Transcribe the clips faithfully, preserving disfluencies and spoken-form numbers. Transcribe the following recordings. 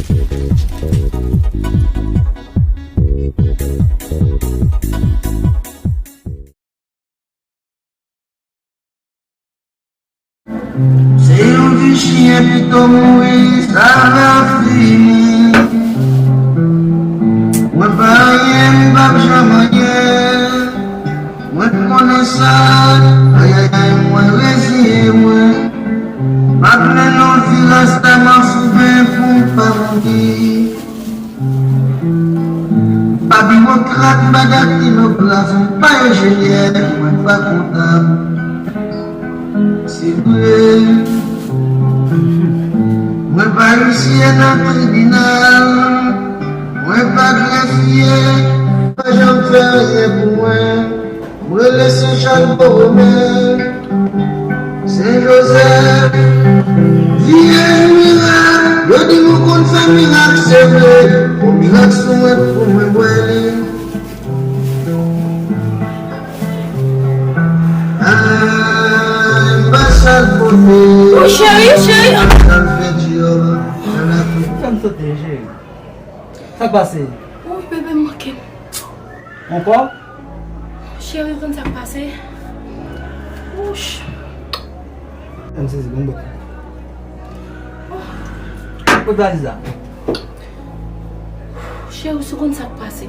Se yon vi chyen pito mouri, sa va fini. Mwen pa anyen, m p ap janm anyen. Mwen konnen sa, ayayay, mwen reziye mwen. M ap mennen yon vi rasta m an souven pou m pa mouri. Pa biwokrat, m pa daktilograf, m pa enjenyè, mwen pa kontab. Se vre, mwen pa isye nan tribinal, mwen pa grefye, pa janm fè anyen pou mwen. M rele Sen Chak Bòwomen, Sen Jozèf, Vyèj Mirak. Yo di m ou konn fè mirak, se vre. Fò mirak sou mwen pou mwen bwè li. Ay, m pa sal pote. Wi, cheri, cheri. Sal fè diyò nan lakou. Fè m sote, cheri. Sa k pase? Wi, bebe, m manke. Ankò? Cheri, ou konn sa k pase? Wouch. M sezi, bon, bon. Kot valiz la? Cheri, ou konn sa k pase?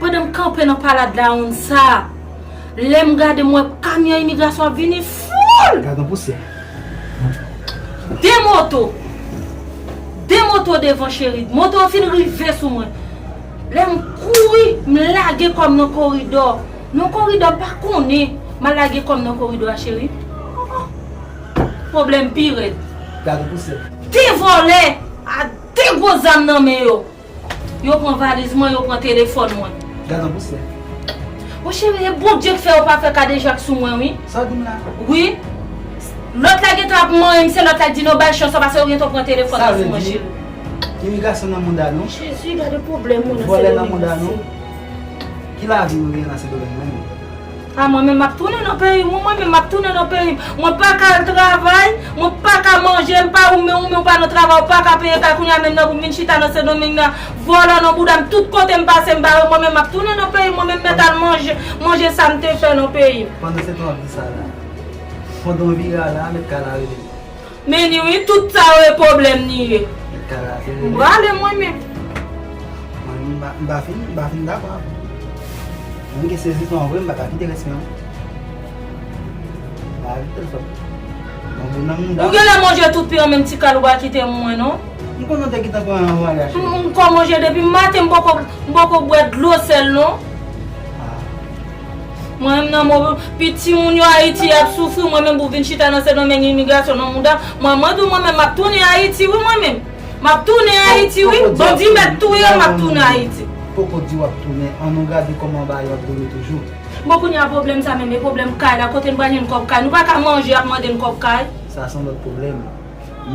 Pandan m kanpe nan palad la, on sa, lè m gade, m wè kamyon imigrasyon ap vini foul! Gad on pousè. De moto. De moto devan, cheri. Moto yo fin rive sou mwen. Lè m kouri, m lage kò m nan koridò. Nan koridò, m pa konnen. M al lage kò m nan koridò a, cheri. Pwoblèm pi rèd. Gade pousè. De vòlè a de gwo zam nan men yo. Yo pran valiz mwen, yo pran telefòn mwen. Gade pousè. Mon cheri, e Bondye k fè yo pa fè kadejak sou mwen, wi. Sa w di m la? Wi. Lòt la gentan ap manyen m, se lòt la k di non, bay chans, paske yo gentan pran telefòn nan sou mwen, cheri. Imigrasyon nan mouda nou. Jezi, gade pwoblèm ou nan. Vòlè nan mouda nou. Ki lavi nou gen nan Sendomeng menm? A, mwen menm, m ap tounen nan peyi m, wi, mwen menm, m ap tounen nan peyi m. Mwen pa ka al travay, mwen pa ka manje, m pa, ou menm, ou menm, ou pa nan travay, ou pa ka peye kay, kounye a menm nan pou m vin chita nan Sendomeng nan, vòlò nan bouda m, tout kote m pase, m bare, mwen menm, m ap tounen nan peyi m, mwen menm, mèt al manje, manje sa m te fè nan peyi m. Pandan se tan w ap di sa la, pandan w vire a la, mèt kay la rele m. Men ni wi, tout sa yo e pwoblèm ni ye. Mèt kay la te rele. M prale mwen menm. Mwen, m pa, m pa fin, m pa fin dakò avè w. Mwen gen sezi tou an vre, m pa ka kite rès mwen. M pa kite l fè. Mwen vin nan mouda. Ou genlè manje tout pi an menm ti kal ou pa kite mwen non. M konnen w te gentan pran yon vwayaj. M, m kò manje depi maten, m poko, m poko bwè dlo sèl non. Ah. Mwen menm nan mo, pi timoun yo Ayiti y ap soufri, mwen menm pou vin chita nan Sendomeng imigrasyon nan mouda, mwen, mwen di w mwen menm m ap tounen Ayiti wi mwen menm. M ap tounen Ayiti wi, bandi mèt touye m, m ap tounen Ayiti. Poko di w ap tounen, ann nou gade kòman bagay yo ap dewoule toujou. Bon, kounye a pwoblèm sa menm, e pwoblèm kay la, kote n pral jwenn kòb kay? Nou pa ka manje, y ap mande n kòb kay. Sa se yon lòt pwoblèm.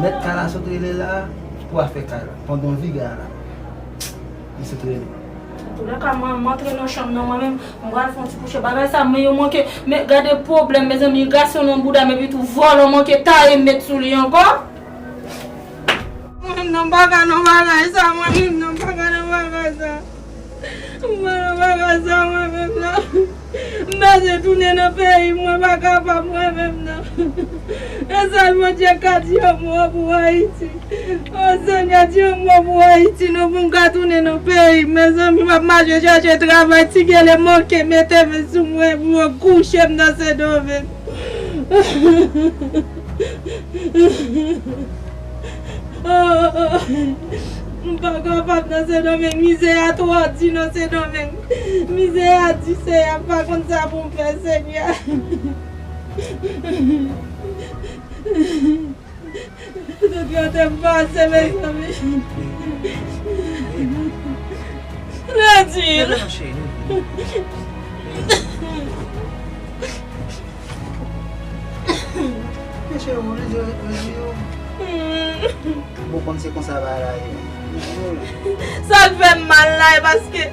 Mèt kay la sot rele la pou afè kay la, pandan w vire a la. Li sot rele. Antoulèka, mwen, m antre nan chanm nan, mwen menm, m pral fè yon ti kouche. Bagay sa, men yo manke, men gade pwoblèm, mezanmi, imigrasyon nan bouda m, epi tou vòlò manke taye m met sou li ankò. Mwen menm nan, m pa ka nan bagay sa, mwen menm nan, m pa ka nan bagay sa. Mwen pa nan bagay sa, mwen menm nan. M bezwen tounen nan peyi m, mwen pa kapab mwen menm nan. E sèl Bondye ka di yon mo pou Ayiti. O Senyè, di yon mo pou Ayiti non, pou m ka tounen nan peyi m. Mezanmi, m ap mache chèche travay, ti gele manke mete men sou mwen pou yo kouche m nan Sendomeng. M pa kapab nan Sendomeng, mizè a twò di nan Sendomeng. Mizè a di, Senyè, m pa konn sa pou m fè, Senyè. Tout kote m pase, mezanmi. Redi. Mesye, ou bliye, bliye. Bon, konn se konsa bagay la ye. Sa k fè m mal la, e paske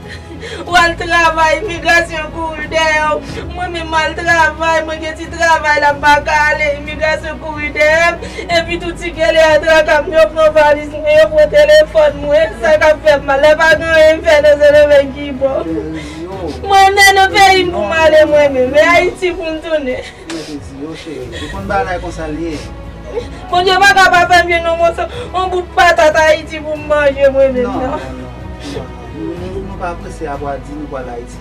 w al travay, imigrasyon kouri dèyè w. Mwen menm, m al travay, mwen gen ti travay la, m pa ka ale, imigrasyon kouri dèyè m. Epi tou, ti gele a traka m, yo pran valiz mwen, yo pran telefòn mwen. Sa k ap fè m mal la, pa gen anyen m fè nan Sendomeng ki bon. Mwen nan, nan peyi m pou m ale mwen menm, e Ayiti pou m tounen. Mwen te di yo, cheri, ou konn bagay konsa l ye. Bondye pa ka pa fè m jwenn yon moso, yon bout patat Ayiti pou m manje mwen menm, non, non. Non, non, non, non. Nou, nou, nou pa prese apre di nou pral Ayiti.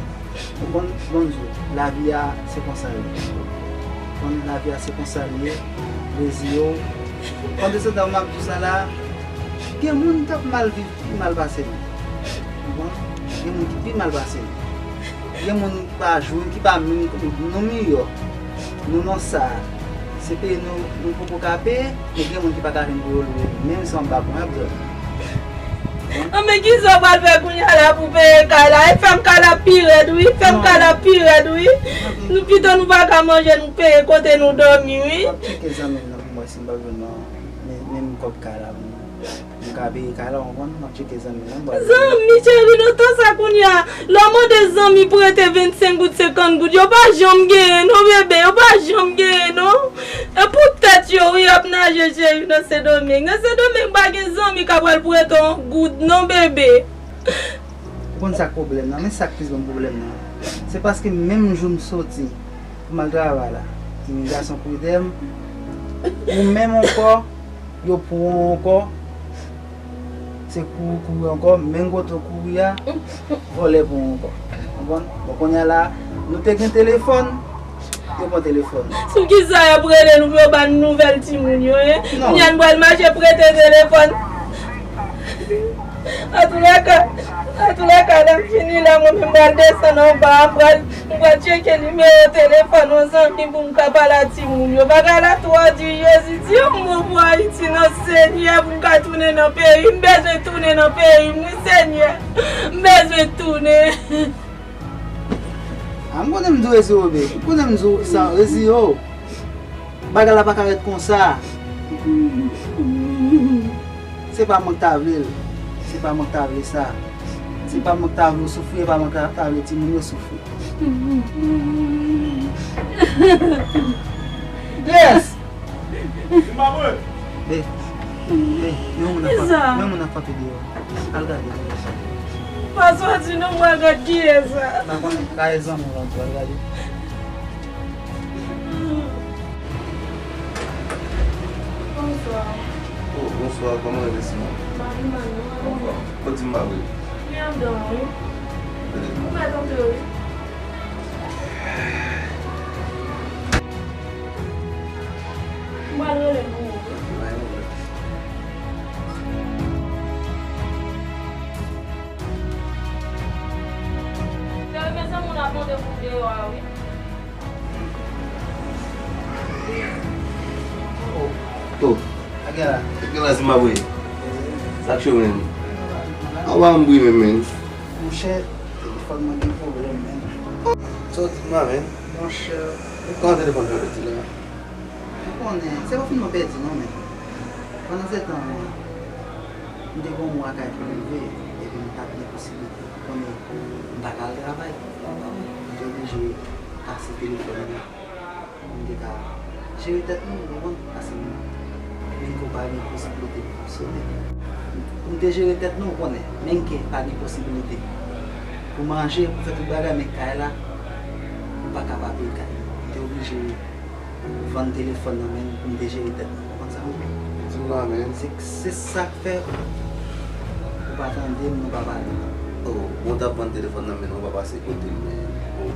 Ou konn, Bondye, lavi a, se konsa l ye. Ou konn, lavi a, se konsa l ye. Rezi yo. Pandan se tan m ap di sa la, gen moun k ap mal viv pi mal pase nou. Ou konn? Gen moun ki pi mal pase nou. Gen moun ki pa jwenn, ki pa menm nou miyò. Nou nan sa. Se peye nou, nou poko ka peye, men gen moun ki pa ka jwenn pou yo lwe, menm si anba pon y ap dòmi. An, men kisa w pral fè kounye a la pou peye kay la? E fè m kay la pi rèd, wi. Fè m kay la pi rèd, wi. Nou pito nou pa ka manje, nou peye kote nou dòmi, wi. M ap tcheke zanmi m nan pou m wè si m pa jwenn nan, men, menm kòb kay la pou m. M ka peye kay la, w konprann? M ap tcheke zanmi m nan, m pral. Zanmi, cheri, nan tan sa kounye a, lè w mande zanmi prete vennsenk goud, senkant goud, yo pa janm genyen non, bebe, yo pa janm genyen non. E pou tèt yo, wi, y ap naje, cheri, nan Sendomeng. Nan Sendomeng, pa gen zanmi k ap pral prete yon goud non, bebe. Ou konn sa k pwoblèm nan? Men sa k plis ban m pwoblèm nan. Se paske menm jou m soti, pou m al travay la. Imigrasyon kouri dèyè m. Ou menm ankò, yo pran w ankò. Se kouri, kouri ankò, menm kote w kouri a, vòlè pran w ankò. Konprann? Bon, kounye a la, nou te gen telefòn, yo pran telefòn. Sou kisa y ap rele nou pou yo ba n nouvèl timoun yo, en? Non. Kounye a n pral mache prete telefòn. Antoulèka, antoulèka, lè m fini la, mwen menm m pral desann anba a, m pral, m pral tcheke nimewo telefòn yon zanmi pou m ka pale a timoun yo. Bagay la twò di, Jezi, di yon mo pou Ayiti non, Senyè, pou m ka tounen nan peyi m. M bezwen tounen nan peyi m, wi, Senyè. M bezwen tounen. A, m konnen m di w Rezi, bebe. M konnen m di w sa, Rezi, o. Bagay la pa ka ret konsa. Se pa mwen k ta vle l. Se pa mwen k ta vle sa. Se pa mwen k ta vle w soufri, e pa mwen k ta, ta vle timoun yo soufri. Yes! Be, be, men moun ap frape, men moun ap frape deyò. Al gade deyò sa. Pa soti non, mwen gad kiyès sa. Pa konnen kay zanmi w lan tou, al gade. Bonswa. Oh, bonswa, kòman w ye, Simon? M pa pi mal non, e ou? Anfòm. Ou di m pa vre? Li anndan an, wi. Ou mèt antre, wi. M pral rele pou ou, wi. Bay mwen. Sere, mezanmi, moun ap mande pou deyò a, wi. Oh. Oh. Sa gen la? Sa gen la, Simon, wi. Sa k cho menm? A, w pa janm bri menm, menm. Monchè, telefòn mwen gen pwoblèm, menm. Sa w di m la, menm? Monchè. Kòman telefòn fè pèdi la? Ou konnen, se pa fin mwen pèdi non, men pandan se tan, m te gen yon mwa kay pou m rive, epi m pa t gen posiblite. Ou konnen, m pa ka al travay. M te oblije pase telefòn nan pou m te ka jere tèt mwen, ou konprann? Paske m menm kou pa gen posiblite pou fonksyone. Pou m te jere tèt mwen, ou konnen, menm ke pa gen posiblite pou manje, pou fè tout bagay, men kay la, m pa ka pa peye kay. M te oblije vann telefòn nan men m pou m te jere tèt mwen. Ou konprann sa m di w? Di m la, men. Se, se sa k fè ou pa tande m, nou pa pale. Oh, bon, w t ap vann telefòn nan men w, w pa pase kote m, men. Oh.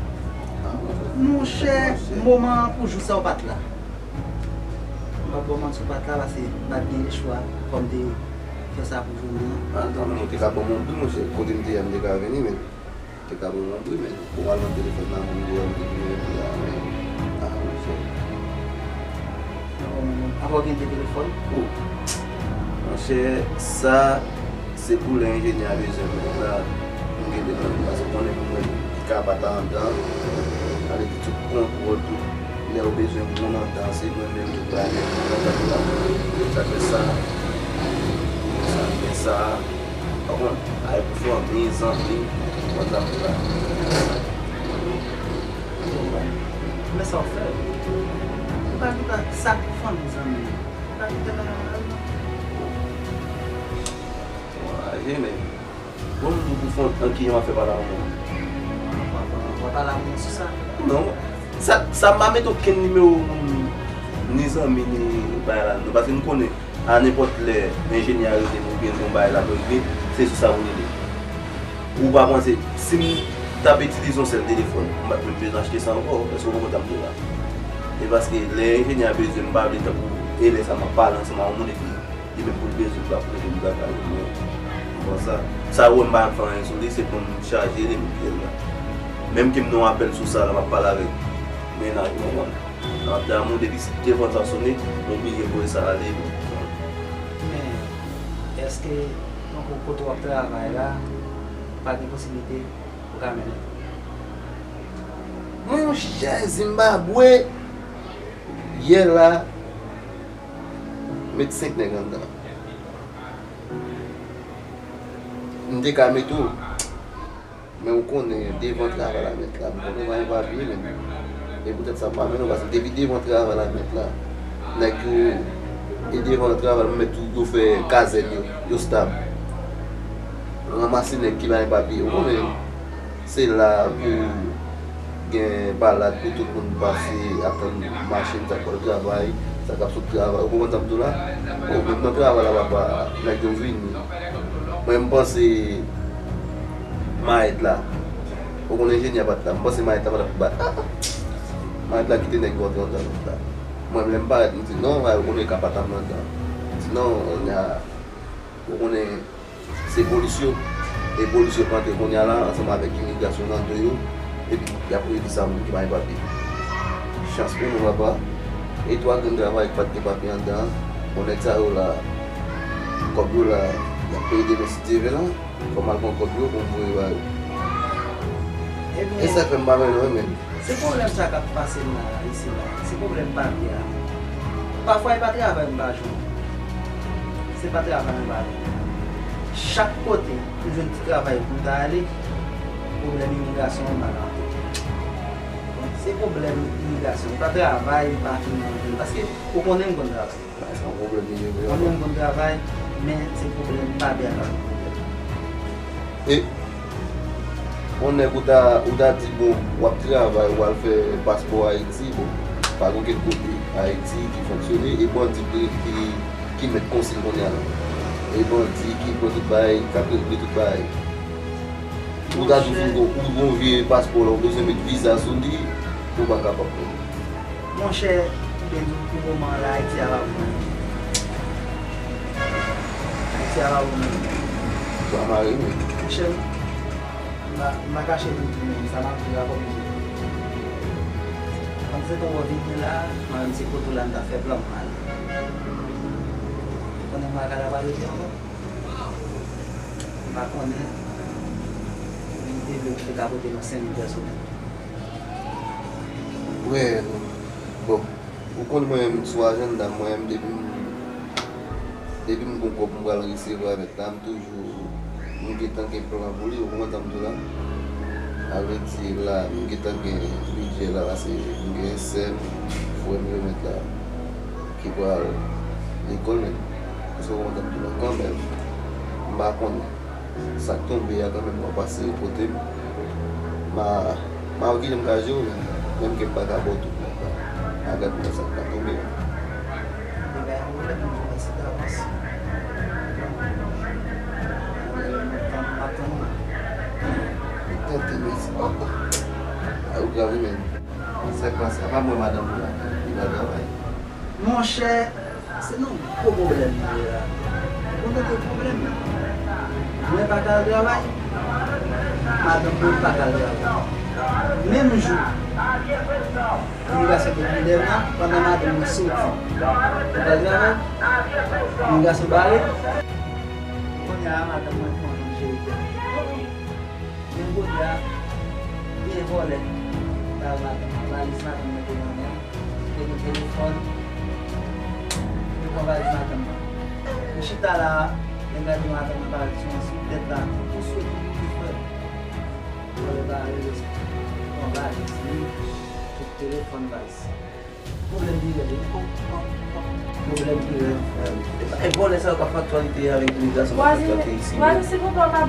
Ah, monchè. Monchè, monchè, moman an pou jou sa w pa t la. M p ap ba w manti, w pa t la, paske m pa t gen lechwa. Fò m te fè sa pou jounen an. Atan, men, ou te ka ban m yon pri, monchè. Kote m te ye a, m te ka vini, men. Te ka ban m yon pri, men. Pou m al nan telefòn nan, moun deyò, m te tounen epi a, men. Ah, monchè. Apa w gen de telefòn? Oh. Monchè, sa, se pou lè enjenyè a bezwen mwen la, m gen telefòn. Paske w konnen pou mwen, ki ka pa ta anndan. Ale di tout kontwòl, tout. Lè w bezwen moun anndan, se mwen menm ki prale. Sa fè sa. Sa fè sa. Konn, ay pou fanmi, zanmi, konn sa pou la. Men sa w fè. Ou pa gentan sa pou fanmi, zanmi. Ou pa gentan la, non. Bon, aje, men. Bon, m di w pou fon, an ki jan w ap fè pale avè mwen. W ap pale avè mwen sou sa. Non. Sa, sa m pa mete okenn nimewo moun, ni zanmi, ni bagay la, non. Paske m konnen, a nenpòt lè, enjenyè a rele m oubyen yon bagay la rive, se sou sa pou rele. Ou pa panse, si m t ap itilize yon sèl telefòn, m pa t menm bezwen achte sa ankò, èske w konprann sa m di w la? E paske lè enjenyè a bezwen m, m pa vle tankou e lè sa m ap pale ansanm ak yon moun epi li menm pou l bezwen m, l ap rele m, l ap rele m, mwen, m pran sa. Sa yo wè m pa janm fè anyen sou li, se pou m chaje li, m kite l la. Menm ke m nan yon apèl sou sa la, m ap pale avèk mennaj mwen, mwen. Nan ap damou, depi telefòn sa sone, m oblije voye sa ale. Men, èske, tankou kote w ap travay la, pa gen posiblite ou ka mennen? Monchè, Zimbabwe, yè la, met senk nèg anndan. M te ka met ou. Men ou konnen, devan travay la mèt la, m konnen manyen pa byen menm. E poutèt sa m pa mennen w, paske depi devan travay la mèt la, nèg yo, e devan travay la mèt yo, yo fè kazèn yo, yo stab. Ranmase nèg ki manyen pa byen. Ou konnen, se la pou gen palad pou tout moun pase, atann machin, sa k pral travay, sa k ap sot travay. Ou konprann sa m di w la? Bon, menm nan travay la, papa, nèg yo vini. Mwen, m panse mayèt la. Ou konn enjenyè pa t la. M panse mayèt la pa t ap bat. Ah, ah. Mayèt la kite nèg yo antre anndan la. Mwen, lè m parèt, m di, "Non, ou konnen ka pa t ap anndan." M di, "Non, ou konnen se polis yo." E polis yo k antre kounye a la, ansanm avèk imigrasyon nan do yo. Epi, y ap rele sa moun ki pa gen papye. Chans pou nou, papa. E twa grenn travay ki pa t gen papye anndan an. Bon, nèg sa yo la, kòb yo la, y ap peye demen si Dye vle la. Fò m al pran kòb yo pou m voye ba yo. Ebyen, e sa k fè m pa renmen yo menm. Se pwoblèm sa k ap pase m la, isi la. Se pwoblèm papye a. Pafwa, e pa travay m pa jwenn. Se pa travay m pa jwenn. Chak kote m jwenn ti travay pou m ta ale, pwoblèm imigrasyon an pa kanpe. Se pwoblèm imigrasyon. E pa travay m pa fin jwenn. Paske ou konnen m konn travay. Sa se yon pwoblèm li ye vre. Mwen menm m konn travay, men se pwoblèm papye a k ap pwoblèm. E yon nèg ou ta, ou ta di, bon, w ap travay, w al fè paspò Ayiti, bon, pa gen okenn kote Ayiti ki fonksyone, e bandi ki, ki, ki mèt konsil kounye a la. E bandi ki pran tout bagay, k ap regle tout bagay. Ou ta di w fin gon, ou gon vye paspò la, ou bezwen met viza sou li, ou pa kapab pran. Monchè, m te di w pou moman an la, Ayiti a pa pou mwen. Ayiti a pa pou mwen. Ou pa mare, wi. Monchè, m pa, m pa kache pou di menm, sa m ap di la kòm jan. Kòm se tankou w vini la, mwen menm se kote w la m ta fè plan m ale. Ou konnen m pa ka la pa rete ankò. M pa konnen. Men m te vle w te ka pote nou senk mil pèsonèl. Well, bon, ou konn mwen menm sou ajanda m, mwen menm depi m, depi m gon kòb m pral resevwa avèk la, m toujou, m gentan gen plan pou li, ou konprann sa m di w la? Sa vle di la, m gentan gen bidjè la, paske m gen sè m, frè m yo mèt la, ki pral lekòl, men, èske ou konprann sa m di w la? Kanmenm, m pa konnen. Sa k tonbe a kanmenm, w ap pase kote m. M a, m a wè kijan m ka jere w, men, menm ke m pa ka ba w tout nòt la. M a gad pou wè sa k ka tonbe a. Li pa yon pwoblèm, m di w mèsi davans. Ou tante, mèsi. Oh, oh. A, ou grave, men. Sa k pase? A pa m wè madanm ou la, li pa travay. Monchè, se nan gwo pwoblèm nou ye la. Ou konn tande pwoblèm? Mwen pa ka al travay, madanm mwen pa ka al travay. Menm jou imigrasyon te vin dèyè m nan, pandan madanm mwen soti pou l al travay, imigrasyon bare. Kounye a, madanm mwen konnen jere tèt li. Menm kote a, gen vòlè nan madanm mwen, valiz madanm mwen te nan men l, te gen telefòn, yo pran valiz madanm mwen. M chita la, Gade madanm nan parèt sou yon sou tèt la. Pou sou ki fè. Vòlè pa rele. Anba li, tout telefòn baz. Pwoblèm pi rèd. Pwoblèm pi rèd, frè m. E pa- e vòlè sa yo k ap fè aktyalite avèk imigrasyon k ap fè aktyalite isi. Vwazen, silvouplè, w ka